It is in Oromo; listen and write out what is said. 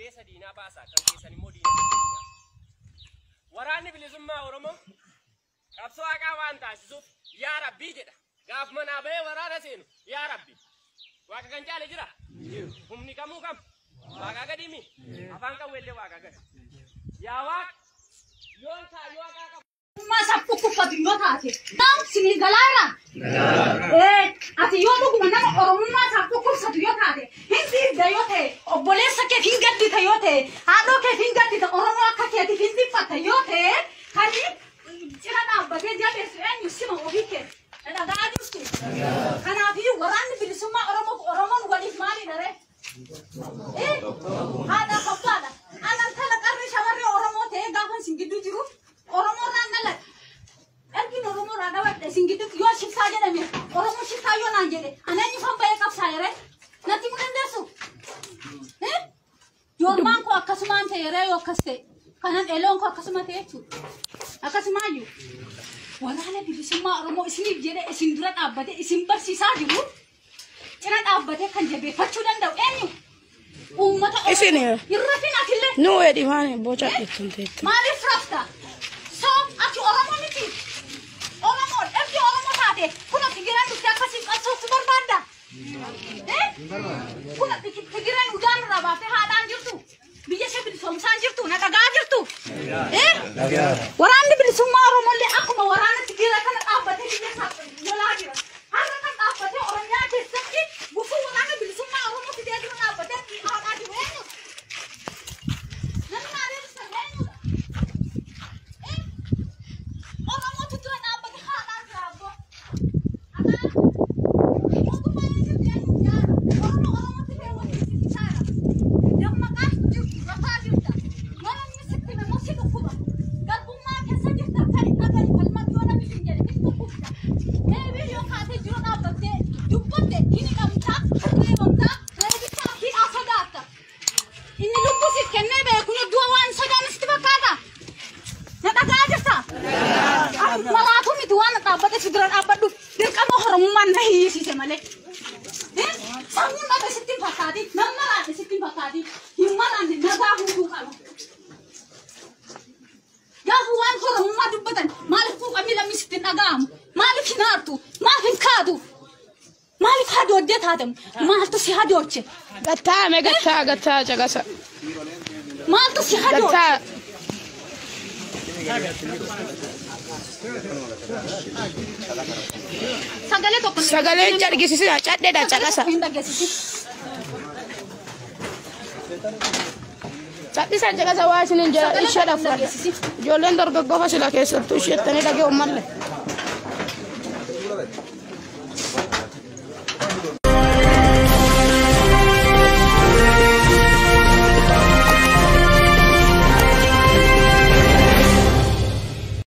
Keessa diinaa baasaa, kan keessan immoo diina diinaa. Waraanni bilisummaa Oromoo qabsoo haqaa waan taasisuuf yaa Rabbii jedha. Gaaf manaa bahee waraana seenu yaa Rabbi. Waaqa kan caale jira? Humni kamuu kam? Waaqaa gadiimi? Afaan qawweellee waaqaa gadi. Yaa Waaqa, yoon kaayyoo haqaa qaba. Ummaa isaaf dhukkubfatu yoo taate, naam sinii galaara. Ati yoo dhuguma nama Oromummaa isaaf dhukkubsatu yoo taate, hin dhiigda yoo ta'e, obboleessa keef hin gaddita yoo ta'e, haadhoo keef hin gaddita, Oromoo akka keetiif hin dhiphatta yoo ta'e, kan cina dhaabbatee jabeessu eenyu sima ofii kee. Dhaga'aa jirtu. Kanaafiyyuu waraanni bilisummaa Oromoof Oromoon waliif maalidha ree? Haadha abbaadha. Anan tala qarri shamarree Oromoo ta'ee gaafa isin gidduu jiru Oromoo irraan dhaladhe. Ergin Oromoo irraa dhaladhe isin gidduutti yoo shiftaa jedhame Oromoo shiftaa yoo naan jedhe ani eenyufan bahee qabsaa'e ree? Natti himuu dandeessu? Joormaan koo akkasumaan ta'e ree yoo akkas ta'e. Kanan eloon koo akkasuma ta'e jechuudha. Akkasumaayyuu waraana bilisummaa Oromoo isiniif jedhee isin dura dhaabbatee isin barsiisaa jiru cina dhaabbatee kan jabeeffachuu danda'u eenyu? Uummata Oromoo. Isin. Hin rafin atillee. Nu edhi maani boca jettuun teette. Maaliif rafta? So ati Oromoo miti. Oromoo ergi Oromoo taate kun Tigiraan dhuftee akkasiin qabsooftu barbaadda. Kun Tigiraan udaan irraa baaftee haadhaan jirtu. Biyya ishee bilisoomsaan jirtu na dhagaa jirtu. Waraanni bilisummaa Oromollee akkuma waraana Tigiraa kana dhaabbatee biyya isaa lolaa jira. Har'a kan dhaabbatee Oromiyaa keessatti gufuu waraana bilisummaa Oromoo fidee jiru dhaabbatee haadhaa jiru eenyu? Namni naa deebisan eenyudha? Oromootu dura dhaabbate haadhaa jira abboo. Dhagaa mootummaa eenyutu eenyu jaara? Oromoo Oromootti ta'e waliin sissisaara. Dammaqaa jirtu rafaa jirta. Yoo namni sitti hime immoo si dhukkuba. Garbummaa keessa jirta kari dhagahi falmatu yoo namni siin jedhe hin dhukkubda. Deebii yoo kaatee jiru dhaabbattee dubbatte hin hidhamta, hin reebamta, reebichaa hidhaa sodaatta. Inni lubbuu siif kennee beeku du'a waan sodaanne sitti fakkaata? Na dhaga'aa jirta? Maraatuu miti waan dhaabbatee si dura dhaabbadhuuf dirqama Oromummaan na hiyyisiise malee. Sammuun dhabe sitti hin fakkaatin, nan maraadhe sitti hin fakkaatin, hin maraanne nagaa guutuu qaba. Gaafa waan Oromummaa dubbatan maaliif quuqamni lammii sitti hin dhaga'amu? Maaliif hin aartu? Maaf hin kaatu? Maaliif hadooddee taatamu? Maaltu si hadooche? Gattaa mee gattaa gattaa caqasa. Maaltu si hadooche? Gattaa. Sagalee tokko Sagaleen cargisisina cadheedha caqasa. Hin dhageessisin. Cadhisan caqasa waa isinin jedha Sagalee ishee tokko hin dhafradha. dhageessisin. Ijoolleen dargaggoo sila keessattuu isheettanii dhagee uummalle.